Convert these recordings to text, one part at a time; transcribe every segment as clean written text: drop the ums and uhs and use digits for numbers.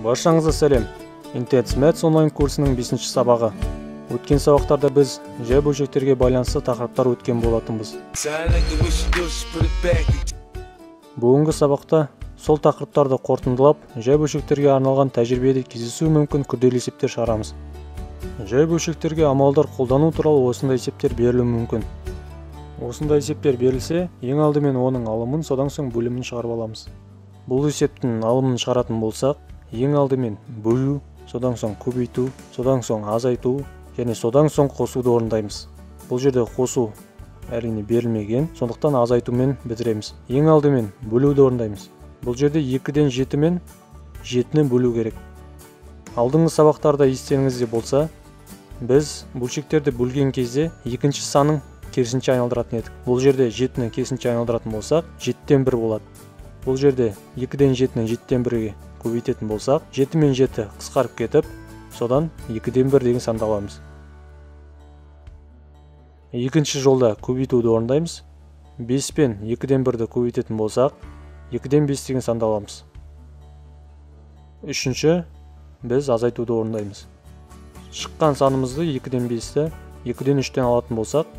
Баршаңызға сәлем. Intense Maths онлайн курсының 5-ші сабағы. Өткен сабақтарда біз жай бөлшектерге байланысты тақырыптар өткен болатынбыз. Бүгінгі сабақта сол тақырыптарды қорытындылап, жай бөлшектерге арналған тәжірибеде кездесуі мүмкін күрделі есептер шығарамыз. Жай бөлшектерге амалдар қолдану туралы осындай есептер берілуі мүмкін. Осындай есептер берілсе, ең алдымен оның алымын, содан соң бөлімін шығарып аламыз. Бұл есептің алымын шығаратын болсақ, ең алдымен бөлу, содан соң көбейту, содан соң азайту және содан соң қосуды орындаймыз. Бұл жерде қосу әрине берілмеген, сондықтан азайтумен бітіреміз. Ең алдымен бөлуді орындаймыз. Бұл жерде 2-ден 7 мен 7-ні бөлу керек. Алдыңғы сабақтарда естеріңізде болса, біз бөлшектерді бөлген кезде екінші санын керісінше айналдыратын едік. Бұл жерде 7-ні керісінше айналдыратын болсақ, 7-тен 1 болады. Бұл жерде 2-ден 7-ні 7-тен 1-ге көбейтетін болсақ, 7 мен 7 қысқарып кетіп, содан 2-ден 1 деген санды аламыз. Екінші жолда көбейтуді орындаймыз. 5 пен 2-ден 1-ді көбейтетін болсақ, 2-ден 5 деген санды аламыз. Үшінші, біз азайтуды орындаймыз. Шыққан санымызды 2-ден 5-ті 2-ден 3-тен алатын болсақ,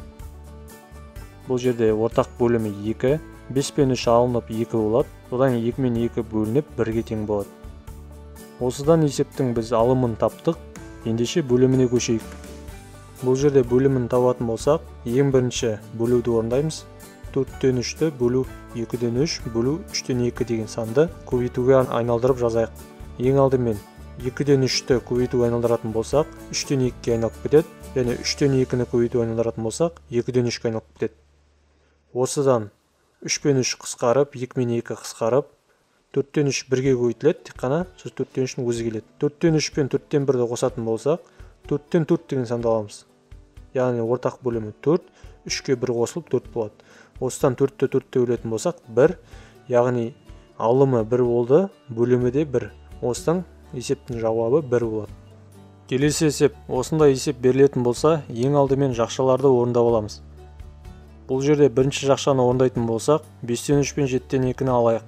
бұл жерде ортақ бөлімі 2, 5 пен 3 алынып 2 болады, содан 2 мен 2 бөлініп 1-ге тең болады. Осыдан есептің біз алымын таптық, ендеше бөліміне көшейік. Бұл жерде бөлімін табатын болсақ, ең бірінші бөлуді орындаймыз. 4-тен 3-ті бөлу 2-ден 3 бөлу 3-тен 2 деген санды көбейтуге айналдырып жазайық. Ең алдымен 2-ден 3-ті көбейтуге айналдыратын болсақ, 3-тен 2-ге айналып кетеді, және 3-тен 2-ні көбейтуге айналдыратын болсақ, 2-ден 3-ге айналып кетеді. Осыдан 3 пен 3 қысқарып, 2 мен 2 қысқарып, 4-тен 3 1-ге көбейтіледі, тек қана сөз 4-тен 3-дің өзі келеді. 4-тен 3 пен 4-тен 1-ді қосатын болсақ, 4-тен 4 деген санды аламыз. Яғни ортақ бөлімі 4, 3-ге 1 қосылып 4 болады. Осыдан 4-ті 4-те бөлетін болсақ, 1, яғни алымы 1 болды, бөлімі де 1. Осыдан есептің жауабы 1 болады. Келесі есеп, осындай есеп берілетін болса, ең алдымен жақшаларды орындап аламыз. Бұл жерде бірінші жақшаны орындайтын болсақ, 5-тен 3 пен 7-тен 2-ні алайық.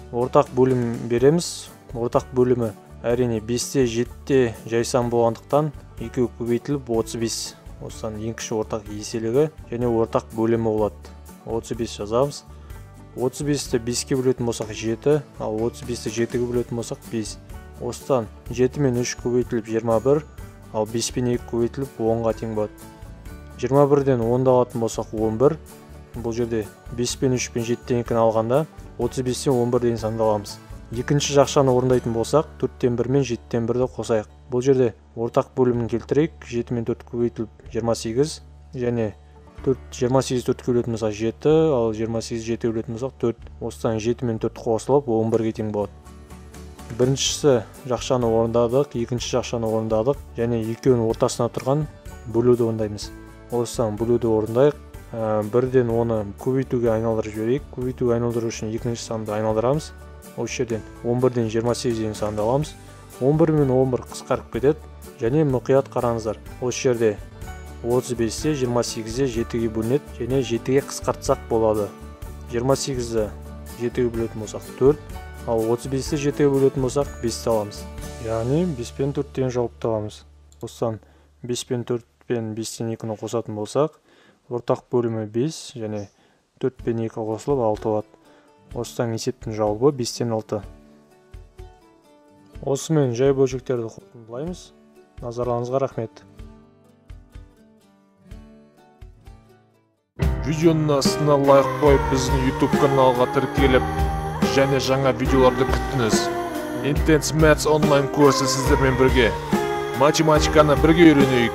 Ортақ бөлім береміз. Ортақ бөлімі әрине 5-те 7-те жай сан болғандықтан екеуі көбейтіліп 35. Осыдан ең кіші ортақ еселігі және ортақ бөлімі болады. 35 жазамыз. 35-ті 5-ке бөлетін болсақ 7, ал 35-ті 7-ге бөлетін болсақ 5. Осыдан 7 мен 3 көбейтіліп 21, ал 5 пен 2 көбейтіліп 10-ға тең болады. 21-ден 10-ды алатын болсақ 11. Бұл жерде 5 пен 3 пен 7-тен 2-ні алғанда 35-тен 11 деген санды аламыз. Екінші жақшаны орындайтын болсақ, 4-тен 1 мен 7-тен 1-ді қосайық. Бұл жерде ортақ бөлімін келтірейік. 7 мен 4 көбейтіліп 28 және 28 4-ке бөлетін болсақ 7, ал 28 7-ге бөлетін болсақ 4. Осыдан 7 мен 4 қосылып 11-ге тең болады. Біріншісі жақшаны орындадық, екінші жақшаны орындадық және екеуінің ортасына тұрған бөлуді орындаймыз. Осыдан бөлуді орындайық. Бірден оны көбейтуге айналдырып жіберейік. Көбейтуге айналдыру үшін екінші санды айналдырамыз. Осы жерден 11-ден 28 деген санды аламыз. 11 мен 11 қысқарып кетеді. Және мұқият қараңыздар. Осы жерде 35-те 28-де 7-ге бөлінеді және 7-ге қысқартсақ болады. 28-ді 7-ге бөлетін болсақ 4, ал 35-ті 7-ге бөлетін болсақ 5-ті аламыз. Яғни 5 пен 4 деген жауапты аламыз. Осыдан 5 пен 4 пен 5-тен 2-ні қосатын болсақ, ортақ бөлімі 5 және 4 пен 2 қосылып 6 болады. Осыдан есептің жауабы 5-тен 6. Осымен жай бөлшектерді қорытындылаймыз. Назарларыңызға рахмет. Видеоның астына лайк қойып, біздің YouTube каналға тіркеліп және жаңа видеоларды күтіңіз. Intense Maths онлайн курсы сіздермен бірге. Математиканы бірге үйренейік.